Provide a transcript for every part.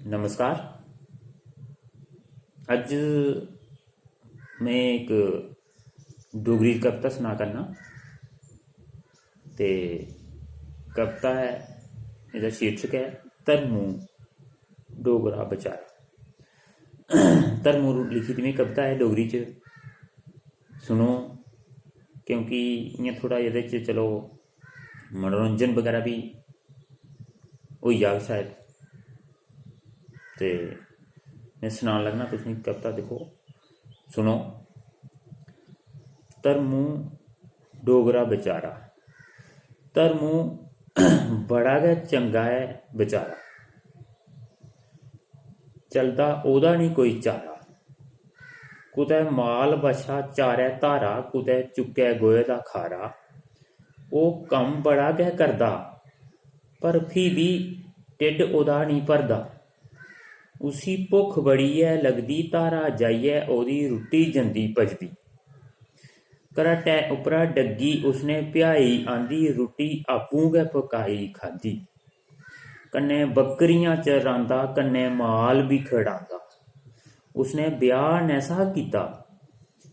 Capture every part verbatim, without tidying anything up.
नमस्कार। अज्ज में इक डोगरी कविता सना करना। ते कविता ऐ, एह्दा शीर्षक ऐ धर्मू डोगरा बचारा। धर्मू लिखी दी में कविता ऐ डोगरी च। सुनो, क्योंकि इ'यां थोह्ड़ा एह्दे च, चलो, मनोरंजन बगैरा बी होई जाग शायद। ते में सनान लगना तुसेंगी कविता, दिक्खो, सुनो। धर्मू डोगरा बचारा, धर्मू बड़ा गै चंगा ऐ बचारा। चलदा ओह्दा निं कोई चारा। कुतै माल बच्छा चारै धारा, कुतै चुक्कै गोहे दा खारा। ओह् कम्म बड़ा गै करदा, पर फ्ही बी ढिड्ड ओह्दा निं भरदा। उसी भुक्ख बड़ी ऐ लगदी, धारा जाइयै ओह्दी रुट्टी जंदी पचदी। घराटै उप्परा डग्गी उसने प्याई आंदी, रुट्टी आपूं गै पकाई खाद्धी। कन्नै बक्करियां चरांदा, कन्नै माल बी खड़ांदा। उसने ब्याह् नैसा कीता,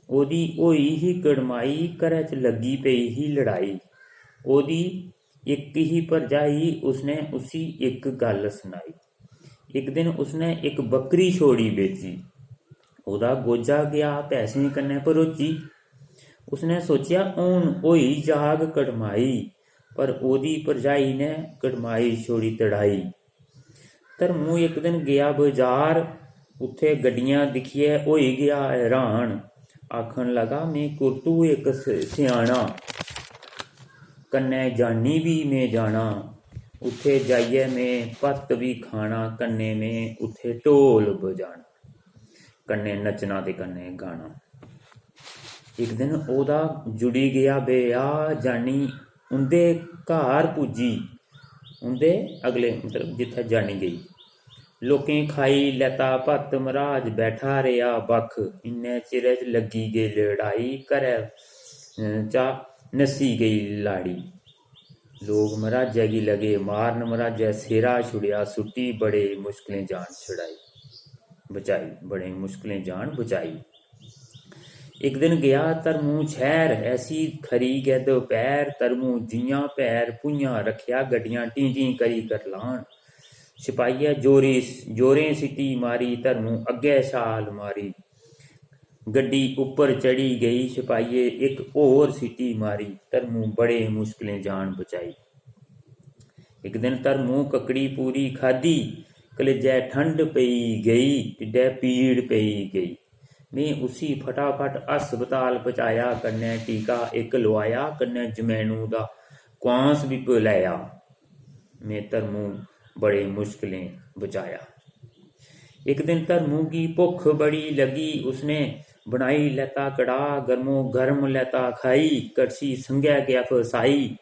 ओह्दी होई ही कड़माई, घरै च लग्गी पेई ही लड़ाई। ओह्दी इक ही भरजाई, उसने उसी इक गल्ल सनाई। इक दिन उसने इक बक्करी छोड़ी बेची, ओह्दा गोजा गेआ पैसें कन्नै भरोची। उसने सोचेआ, हून होई जाग कड़माई, पर ओह्दी भरजाई ने कड़माई छोड़ी तड़ाई। धर्मू इक दिन गेआ बजार, उत्थै गड्डियां दिक्खियै होई गेआ हैरान। आखन लगा, में कुरतू इक स-, स्याना, कन्नै जानी बी में जाना। उत्थै जाइयै में भत्त बी खाना, कन्नै में उत्थै ढोल बजाना, कन्नै नच्चना ते कन्नै गाना। इक दिन ओह्दा जुड़ी गेआ ब्याह्, जानी उं'दे घर पुज्जी, उं'दे अगले, मतलब, जित्थै जानी गेई। लोकें खाई लैता भत्त, मराज बैठा रेहा बक्ख। इन्ने चिरै च लग्गी गेई लड़ाई, घरै, अं, चा नस्सी गेई लाड़ी। लोक मराजै गी लगे मारन, मराजै सिरा छुड़ेआ सुट्टी, बड़े मुश्कलें जान छड़ाई, बचाई, बड़े मुश्कलें जान बचाई। इक दिन गेआ धर्मू शैह्र, ऐसी खरी गै दपैह्र, धर्मू जि'यां पैर भुञां रक्खेआ, गड्डियां टीं टीं करी करलान। छपाइयै जोरी, जोरें सीटी मारी, धर्मू अग्गै छाल मारी। गड्डी उप्पर चढ़ी गेई छपाइये, इक होर सीटी मारी, धर्मू बड़े मुश्कलें जान बचाई। इक दिन धर्मू ककड़ी पूरी खाद्धी, कलेजै ठंड पेई गेई, ढिड्डै पीड़ पेई गेई। में उसी फटाफट हस्पताल पजाया, कन्नै टीका इक लोआया, कन्नै जमैनू दा क्वांस बी पलैया। में धर्मू बड़े मुश्कलें बचाया। इक दिन धर्मू गी भुक्ख बड़ी लगी, उसने बनाई लैता कड़ाह, गर्मो गर्म लैता खाई, कड़छी संगै गै फसाई।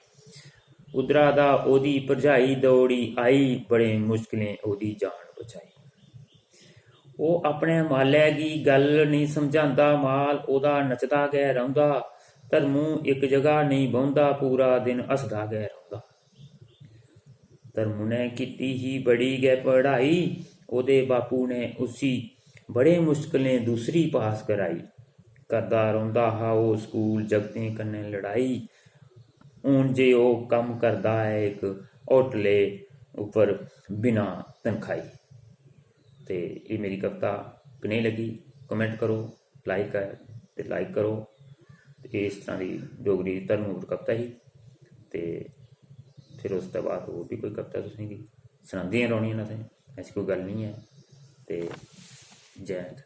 उद्धरा दा ओह्दी भरजाई दौड़ी आई, बड़े मुश्कलें ओह्दी जान बचाई। ओह् अपने मालै गी गल्ल नेईं समझांदा, माल ओह्दा नचदा गै रौंह्दा। धर्मू इक जगह नेईं बौंह्दा, पूरा दिन हसदा गै रौंह्दा। धर्मू ने कीती ही बड़ी गै पढ़ाई, ओह्दे बापू ने उसी बड़े मुश्कलें दूसरी पास कराई। करदा रौंह्दा हा ओह् स्कूल जगतें कन्नै लड़ाई। हून जे ओह् कम्म करदा ऐ इक होटले उप्पर बिना तनखाही। ते एह् मेरी कविता कनेही लग्गी, comment करो, like कर, ते like करो। ते एह् इस तरह दी डोगरी दी धर्म उप्पर कविता ही। ते फिर उसदे बाद होर बी कोई कविता तुसेंगी सनांदियां रौह्नियां न असें, ऐसी कोई गल्ल निं ऐ। ते जै हिंद।